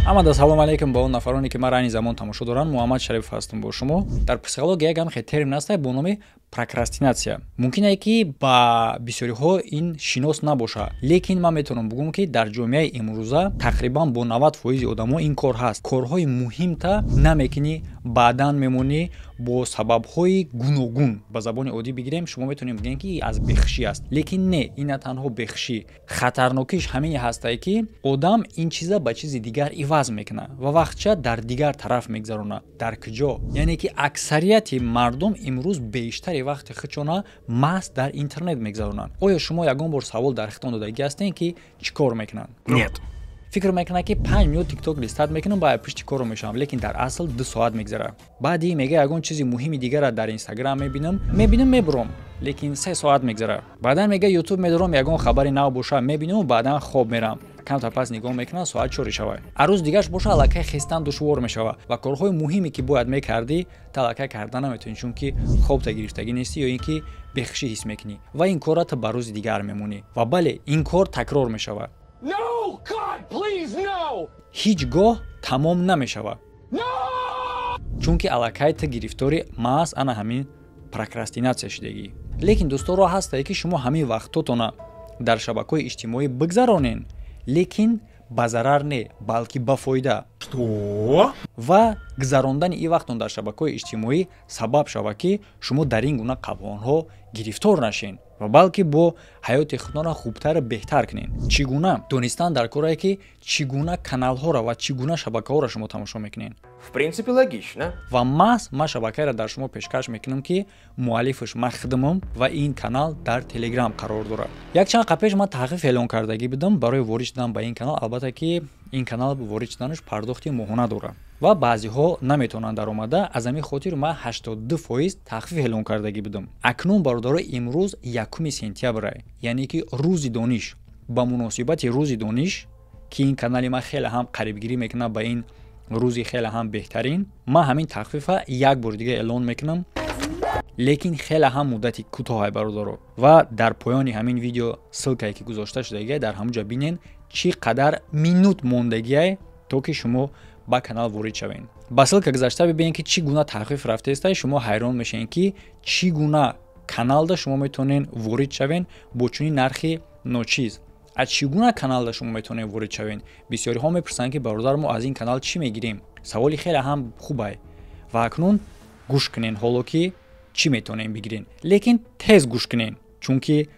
Ҳамада салом алейкум ба он нафароне, ки маро айни замон тамошо доранд. Муҳаммад Шарипов ҳастам бо шумо. Дар психология як ҳамхел термин ҳаста бо номи прокрастинатсия. Мумкин ае, ки ба бисёриҳо ин шинос набошад, лекин ман метавонам бигӯям, ки дар ҷомеаи имрӯза тақрибан бо 90% одамо ин кор ҳаст. Корҳои муҳимта намекунӣ, баъдан мемонӣ бо сабабҳои гуногун. Ба забони оддӣ бигирем, шумо метавонем бигӯем, ки аз бехушӣ аст, лекин не, ин на танҳо бехушӣ. Хатарнокиш ҳамине ҳастае, ки одам ин чиза ба чизи дигар иваз мекунад ва вақтча дар дигар тараф мегзаронад. Дар куҷо? Яъне ки аксарияти мардум имрӯз бештари вақти худшона маҳз дар интернет мегзаронанд. Оё шумо ягон бор савол дар хитон додагӣ ҳастем, ки чӣ кор мекунанд? Нет. Фикр мекунад, ки 5 минут Тикток листать мекунам, ба пушти корро мешавам, лекин дар асл 2 соат мегзарад. Баъди мега ягон чизи муҳими дигарро дар Инстаграм мебинам, мебинам, мебуром, лекин 3 соат мегзарад. Баъдан мега Ютуб медорам, ягон хабари нав боша мебинаму баъдан хоб мерам. Камтар пас нигоҳ мекунам, соат 4 шавад. А рӯз дигараш боша, аллакай хестан душвор мешавад ва корҳои муҳиме, ки бояд мекардӣ, та аллакай карда наметавонӣ, чунки хобта гирифтагӣ нестӣ ё ин ки бехушӣ ҳис мекунӣ ва ин корра ту ба рӯзи дигар мемонӣ. Ва бале, ин кор такрор мешавад, ҳеҷ гоҳ тамом намешавад, чунки аллакай ту гирифтори маҳз ана ҳамин прокрастинатсия шудагӣ. Лекин, дӯсто, роҳ ҳастае, ки шумо ҳамин вақтотона дар шабакаҳои иҷтимоӣ бигзаронен, лекин ба зарар не, балки ба фоида. Что? Ва гузарондани ин вақтон дар шабакаҳои иҷтимоӣ сабаб шавад, ки шумо дар ин гуна қабғонҳо гирифтор нашен ва балки бо ҳаёти худтонро хубтару беҳтар кунед. Чӣ гуна? Донистан дар корае, ки чӣ гуна каналҳоро ва чӣ гуна шабакаҳоро шумо тамошо мекунед. В принципе, логично. Ва маҳз ман шабакаеро дар шумо пешкаш мекунам, ки муаллифаш ман худамам ва ин канал дар Телеграм қарор дорад. Якчанд қабл пеш ман тахфиф эълон кардагӣ будам барои ворид шудан ба ин канал. Албатта ки ин канал ворид шуданаш пардохти моҳона дорад ва баъзеҳо наметавонанд даромада. Аз ҳамин хотир ман 82% тахфиф эълон кардагӣ будам. Акнун, бародаро, имрӯз 1 сентябрай, яъне ки Рӯзи дониш. Ба муносибати Рӯзи дониш, ки ин канали ман хеле ҳам қарибгирӣ мекунад ба ин рӯзи хеле ҳам беҳтарин, ман ҳамин тахфифа як бори дига эълон мекунам, лекин хеле ҳам муддати кӯтоҳай, бародаро. Ва дар поёни ҳамин видео ссылка е, ки гузошта шудагиай, дар ҳамон ҷо бинен, чӣ қадар минут мондагиай, то ки шумо ба канал ворид шавед. Ба ссылка гузашта бибинед, ки чӣ гуна тахфиф рафтаеста. Шумо ҳайрон мешавед, ки чӣ гуна каналда шумо метавонед ворид шавед бо чунин нархи ночиз. Аз чӣ гуна каналда шумо метавонед ворид шавед? Бисёриҳо мепурсанд, ки бародар, мо аз ин канал чӣ мегирем? Саволи хеле ҳам хубай. Ва акнун гӯш кунен ҳоло, ки чӣ метавонем бигирен, лекин тез гӯш кунен, чунки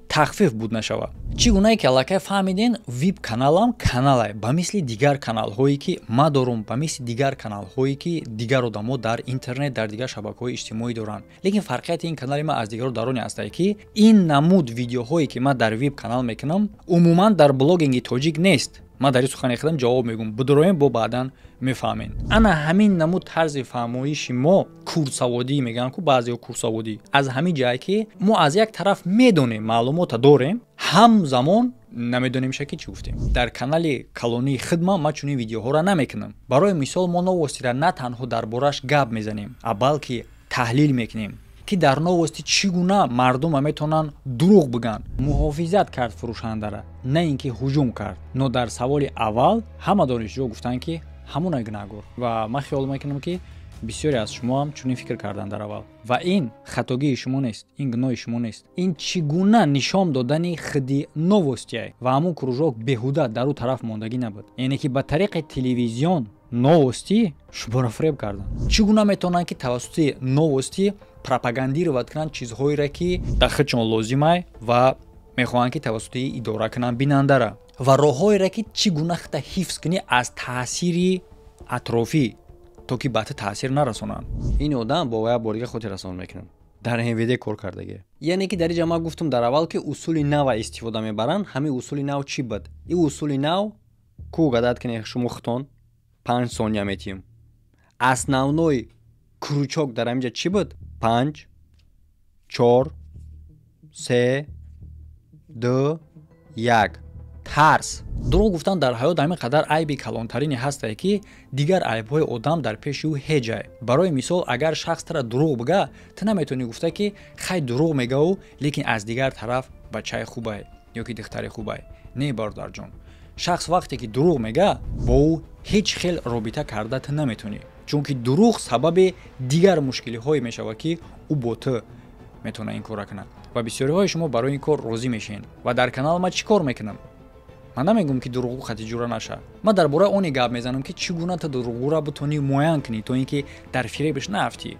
тахфиф буд нашавад. Чӣ гунае ки аллакай фаҳмиден, вип каналам каналай ба мисли дигар каналҳое, ки ма дорум, ба мисли дигар каналҳое, ки дигар одамо дар интернет, дар дигар шабакаҳои иҷтимоӣ доранд. Лекин фарқияти ин канали ман аз дигаро дар оне ҳастае, ки ин намуд видеоҳое, ки ман дар вип канал мекунам, умуман дар блогинги тоҷик нест. Ман дар ин сухани худам ҷавоб мегӯм, бидуроем, бо баъдан мефаҳмем. Ана ҳамин намуд тарзи фаҳмоиши мо курсаводӣ мегӯянд ку баъзеҳо, курсаводӣ аз ҳамин ҷае, ки мо аз як тараф медонем, маълумота дорем, ҳамзамон намедонем ша, ки чӣ гуфтем. Дар канали калонии хидма ман чунин видеоҳоро намекунам. Барои мисол, мо новости ра на танҳо дар бораш гап мезанем, а балки таҳлил мекунем, ки дар новости чӣ гуна мардума метавонанд дурӯғ бигӯянд. Муҳофизат кард фурӯшандара, на ин ки ҳуҷум кард. Но дар саволи аввал ҳама донишҷӯ гуфтанд, ки ҳамона гунаҳгор. Ва ман хиёл мекунам, ки бисёре аз шумо ҳам чунин фикр карданд дар аввал. Ва ин хатогии шумо нест, ин гуноҳи шумо нест, ин чӣ гуна нишон додани хиди новости яй. Ва ҳамун кружок беҳуда дар ӯ тараф мондагӣ набуд, яъне ки ба тариқи телевизион новости шуморо фиреб карданд. Чӣ гуна метавонанд, ки тавассути новости пропагандировать кунанд чизҳоеро, ки дар худшон лозимай, ва мехоҳанд, ки тавассути идора кунанд бинандара, ва роҳҳоеро, ки чӣ гуна худта ҳифз кунӣ аз таъсири атрофӣ, то ки ба ту таъсир нарасонанд? Ин одам бо як бор дига хотиррасон мекунам, дар МВД кор кардагӣ. Яъне ки дар инҷа ман гуфтам дар аввал, ки усули нава истифода мебаранд. Ҳамин усули нав чӣ буд? Ин усули нав ку гадат кунед шумо худтон, 5 сония метиҳем. Основной крючок дар ҳаминҷа чӣ буд? Панҷ, чор, се, ду, як. Тарс. Дурӯғ гуфтан дар ҳаёт ҳамин қадар айби калонтарине ҳастае, ки дигар айбҳои одам дар пеши ӯ ҳеҷ ай. Барои мисол, агар шахс тара дурӯғ бига, ту наметавонӣ гуфта, ки хай, дурӯғ мегаву, лекин аз дигар тараф бачаи хубай ё ки духтари хубай. Не, бародарҷон. Шахс вақте ки дурӯғ мега, бо ӯ ҳеҷ хел робита карда ту наметонӣ, чунки дурӯғ сабаби дигар мушкилиҳое мешавад, ки ӯ бо ту метавонад ин корра кунад. Ва бисёриҳои шумо барои ин кор розӣ мешавед. Ва дар канал ман чӣ кор мекунам? Ман намегӯям, ки дурӯғгӯ хати ҷура наша. Ман дар бораи оне гап мезанам, ки чӣ гуна ту дурӯғгӯра битонӣ муайян кунӣ, то ин ки дар фиребаш наафтӣ.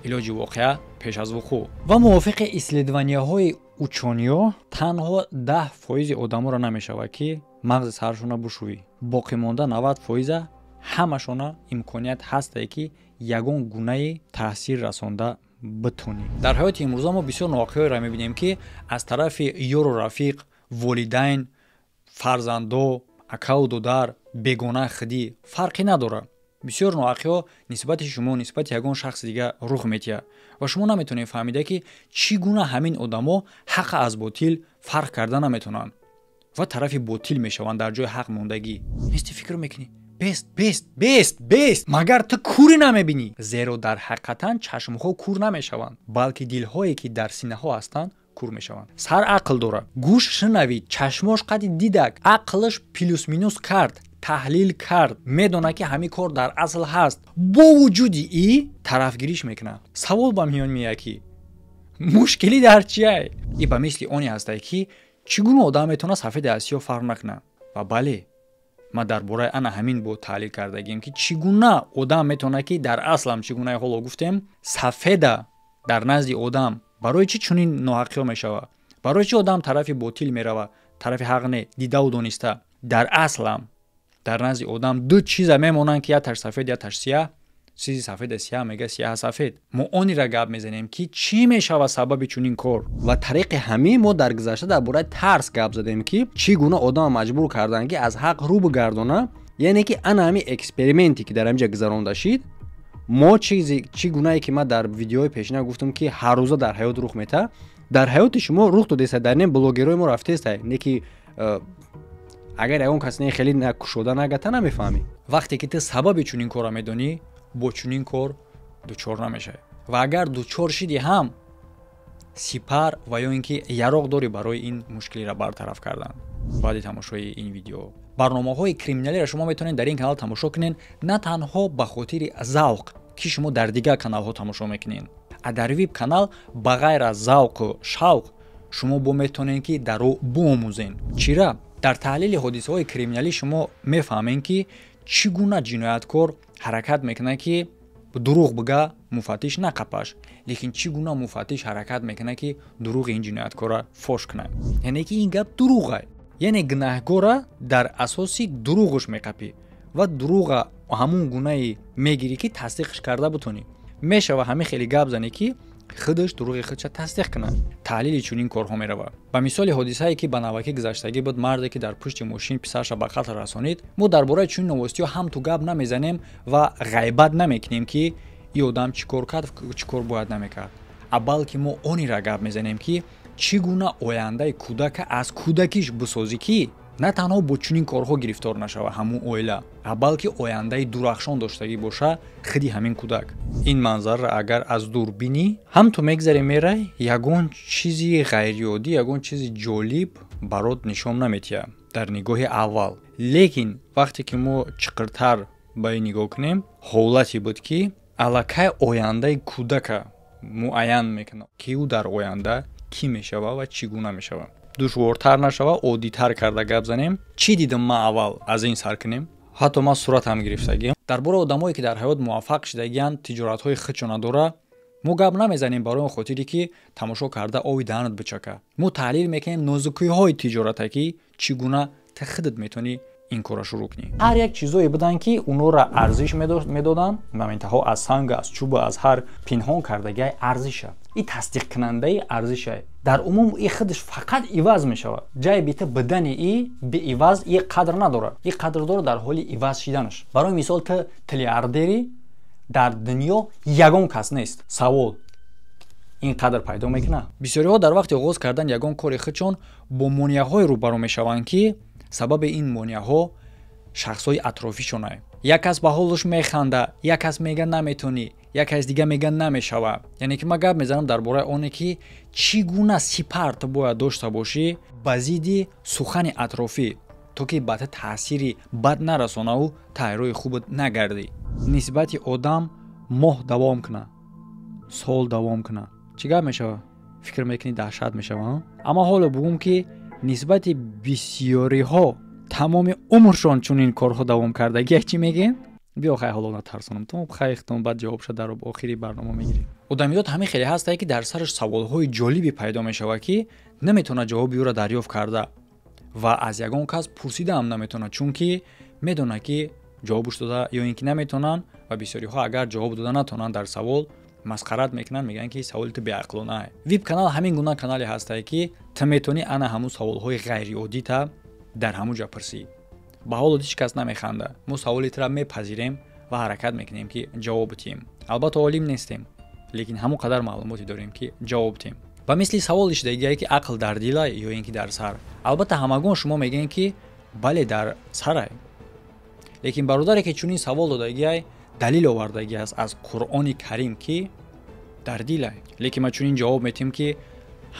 Илоҷи воқеа пеш аз вуқӯъ. Ва мувофиқи исследования ҳои учёный ҳо, танҳо 10% одаморо намешавад, ки мағзи саршона бушӯӣ. Боқимонда 90 фоиза ҳамашона имконият ҳастае, ки ягон гунаи таъсир расонда битонӣ. Дар ҳаёти имрӯза мо бисёр ноҳақиҳоеро мебинем, ки аз тарафи ёру рафиқ, волидайн, фарзандо, акаву додар, бегона, худӣ, фарқе надорад. Бисёр ноҳақиҳо нисбати шумо, нисбати ягон шахси дига рух метиҳад ва шумо наметавонед фаҳмида, ки чӣ гуна ҳамин одамо ҳаққа аз ботил фарқ карда наметавонанд ва тарафи ботил мешаванд дар ҷои ҳақ мондагӣ. Мести фикр мекунӣ: бест, бест, бест, бест, магар ту кӯрӣ, намебинӣ? Зеро дар ҳақиқатан чашмҳо кӯр намешаванд, балки дилҳое, ки дар синаҳо ҳастанд, кӯр мешаванд. Сар ақл дорад, гӯш шунавид, чашмош қади дидак, ақлаш плюс-минус кард, таҳлил кард, медонад, ки ҳамин кор дар асл ҳаст. Бо вуҷуди и тарафгириш мекунад. Савол ба миён меяд, ки мушкилӣ дар чиай? И ба мисли оне ҳастае, ки чӣ гуна одам метавонад сафеди аз сиёҳ фарқ накунад? Ва бале, ман дар бораи ана ҳамин бо таҳлил кардагием, ки чӣ гуна одам метавонад, ки дар аслам чӣ гуна ҳоло гуфтем, сафеда дар назди одам барои чӣ чунин ноҳақиҳо мешавад? Барои чӣ одам тарафи ботил меравад, тарафи ҳақ не, дидаву дониста? Дар аслам дар назди одам ду чиза мемонанд, ки якташ сафед, якташ сияҳ. Чизи сафеда сияҳ мега, сияҳа сафед. Мо онира гап мезанем, ки чӣ мешавад сабаби чунин кор. Ва тариқи ҳамин мо дар гузашта дар бораи тарс гап задем, ки чӣ гуна одама маҷбур карданд, ки аз ҳақ рӯ бигардона. Яъне ки ана ҳамин эксперименте, ки дар ҳамин ҷа гузаронда шид, мо чизи чӣ гунае, ки ман дар видеои пешина гуфтам, ки ҳаррӯза дар ҳаёт рух метаҳад, дар ҳаёти шумо рух додеста, дар не блогерҳои мо рафтеста, не ки агар ягон кас не хеле кушода нагата, намефаҳмӣ. Вақте ки ту сабаби чунин корро медонӣ, бо чунин кор дучор намешавӣ ва агар дучор шидӣ ҳам, сипар ва ё ин ки яроқ дорӣ барои ин мушкилиро бартараф кардан. Баъди тамошои ин видео барномаҳои криминалиро шумо метавонед дар ин канал тамошо кунед, на танҳо ба хотири завқ, ки шумо дар дигар каналҳо тамошо мекунед, а дар вип канал ба ғайр аз завқу шавқ шумо бо метавонед, ки дар ӯ биомӯзед. Чира? Дар таҳлили ҳодисаҳои криминалӣ шумо мефаҳмед, ки чӣ гуна ҷинояткор ҳаракат мекунад, ки дурӯғ бига, муфаттиш нақапаш, лекин чӣ гуна муфаттиш ҳаракат мекунад, ки дурӯғи ин ҷинояткорро фош кунад, яъне ки ин гап дурӯғ, яъне гунаҳгора дар асоси дурӯғаш меқапӣ ва дурӯға ҳамун гунае мегирӣ, ки тасдиқш карда бутонӣ. Мешава ҳамин хеле гап занӣ, ки худаш дурӯғи худша тасдиқ кунад. Таҳлили чунин корҳо меравад. Ба мисоли ҳодисае, ки ба навакӣ гузаштагӣ буд, марде, ки дар пушти мошин писарша ба қатл расонид. Мо дар бораи чунин новостиҳо ҳам ту гап намезанем ва ғайбат намекунем, ки и одам чӣ кор кард, чӣ кор бояд намекард, а балки мо онира гап мезанем, ки чӣ гуна ояндаи кӯдака аз кӯдакиш бисозӣ, ки на танҳо бо чунин корҳо гирифтор нашава ҳамун оила, а балки ояндаи дурахшон доштагӣ боша худи ҳамин кӯдак. Ин манзарра агар аз дур бинӣ, ҳам ту мегзаре, мерай, ягон чизи ғайриоддӣ, ягон чизи ҷолиб барот нишон наметиҳад дар нигоҳи аввал. Лекин вақте ки мо чиқиртар ба ин нигоҳ кунем, ҳолате буд, ки аллакай ояндаи кӯдака муайян мекунад, ки ӯ дар оянда кӣ мешавад ва чӣ гуна мешавад. Душвортар нашава, оддитар карда гап занем. Чӣ дидам ман? Аввал аз ин сар кунем. Ҳатто ман суратам гирифтагиам. Дар бораи одамое, ки дар ҳаёт муваффақ шудагианд, тиҷоратҳои худшона дора, мо гап намезанем барои он хотире, ки тамошо карда ови даҳанат бичака. Мо таҳлил мекунем нозукиҳои тиҷората, ки чӣ гуна ту худат метавонӣ ин корро шурӯъ кунӣ. Ҳар як чизое буданд, ки онҳоро арзиш медоданд. Моментаҳо аз санг, аз чӯбу аз ҳар пинҳон кардагиай арзиша, и тасдиқкунандаи арзиша. Дар умум и худаш фақат иваз мешавад. Ҷайи бита бидани и беиваз и қадр надорад, и қадр дорад дар ҳоли иваз шиданаш. Барои мисол, ту триллиардери, дар дунё ягон кас нест. Савол: ин қадр пайдо мекунад? Бисёриҳо дар вақти оғоз кардан ягон кори худшон бо монеаҳое рӯбарӯ мешаванд, ки сабаби ин монеаҳо шахсҳои атрофишонае. Як кас ба ҳолаш механда, як кас мега наметонӣ, як кас дига мега намешава. Яъне ки ман гап мезанам дар бораи оне, ки чӣ гуна сипар ту бояд дошта бошӣ ба зидди сухани атрофӣ. То ки ба та таъсири бад нарасонаву тайрои хубат нагардӣ. Нисбати одам моҳ давом куна, сол давом куна, чӣ гап мешава? Фикр мекунӣ, даҳшат мешава. Аммо ҳоло бугум, ки нисбати бисёриҳо тамоми умршон чунин корҳо давом кардагия, чӣ мегӯем? Биё, хай, ҳоло натарсонам то хайхтон, баъд ҷавобша дар охири барнома мегирем. Одамизод ҳамин хеле ҳастае, ки дар сараш саволҳои ҷолибе пайдо мешавад, ки наметавонад ҷавоби ӯро дарёфт карда ва аз ягон кас пурсидаам наметавонад, чунки медонад, ки ҷавобш дода ё ин ки наметавонанд. Ва бисёриҳо агар ҷавоб дода натавонанд дар савол, масхарат мекунанд, мегӯянд, ки саволи ту беақлонае. Вип канал ҳамин гуна канале ҳастае, ки ту метавонӣ ана ҳамун саволҳои ғайриоддита дар ҳамун ҷо пурсӣ. Ба ҳоло ҳеҷ кас намеханда. Мо саволи тура мепазирем ва ҳаракат мекунем, ки ҷавоб диҳем. Албатта, олим нестем, лекин ҳамон қадар маълумоте дорем, ки ҷавоб диҳем. Ба мисли саволи шидагие, ки ақл дар дила ё ин ки дар сар. Албатта, ҳамагон шумо мегӯем, ки бале, дар сарай. Лекин бародаре, ки чунин савол додагиай, далил овардагиаст аз Қуръони Карим, ки дар дилай. Лекин ман чунин ҷавоб метиҳем, ки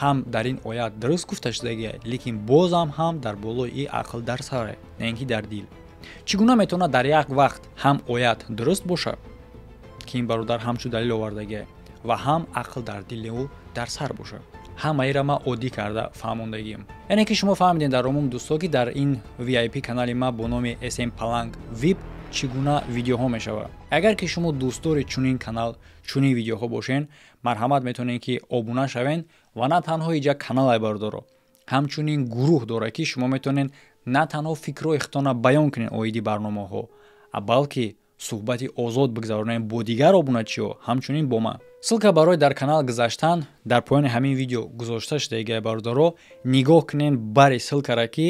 ҳам дар ин оят дуруст гуфта шудагиай, лекин бозам ҳам дар болои и ақл дар сарай, на ин ки дар дил. Чӣ гуна метавонад дар як вақт ҳам оят дуруст бошад, ки ин бародар ҳамчун далил овардагиай, ва ҳам ақл дар дили ӯ дар сар бошад? Ҳамаиро ман оддӣ карда фаҳмондагиам, яъне ки шумо фаҳмидем дар умум, дӯсто, ки дар ин VIP канали ма бо номи СМ Паланг Вип чӣ гуна видеоҳо мешавад. Агар ки шумо дӯстдори чунин канал, чунин видеоҳо бошен, марҳамат, метавонед, ки обуна шавен. Ва на танҳо иҷа каналай, бардоро, ҳамчунин гурӯҳ дорад, ки шумо метавонед на танҳо фикрҳои худтона баён кунед оиди барномаҳо, балки суҳбати озод бигзаронем бо дигар обуначиҳо, ҳамчунин бо ман. Ссылка барои дар канал гузаштан дар поёни ҳамин видео гузошта шудагиай, бародаро. Нигоҳ кунен бари ссылкара, ки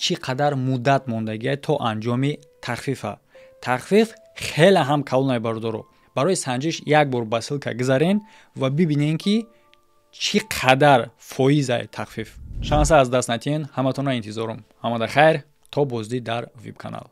чӣ қадар муддат мондагиай то анҷоми тахфифа. Тахфиф хеле ҳам калонай, бародаро. Барои санҷиш як бор ба ссылка гузарен ва бибинен, ки чӣ қадар фоизай тахфиф. Шанса аз даст натиҳен. Ҳаматона интизорум. Ҳамада хайр, то боздид дар вип канал.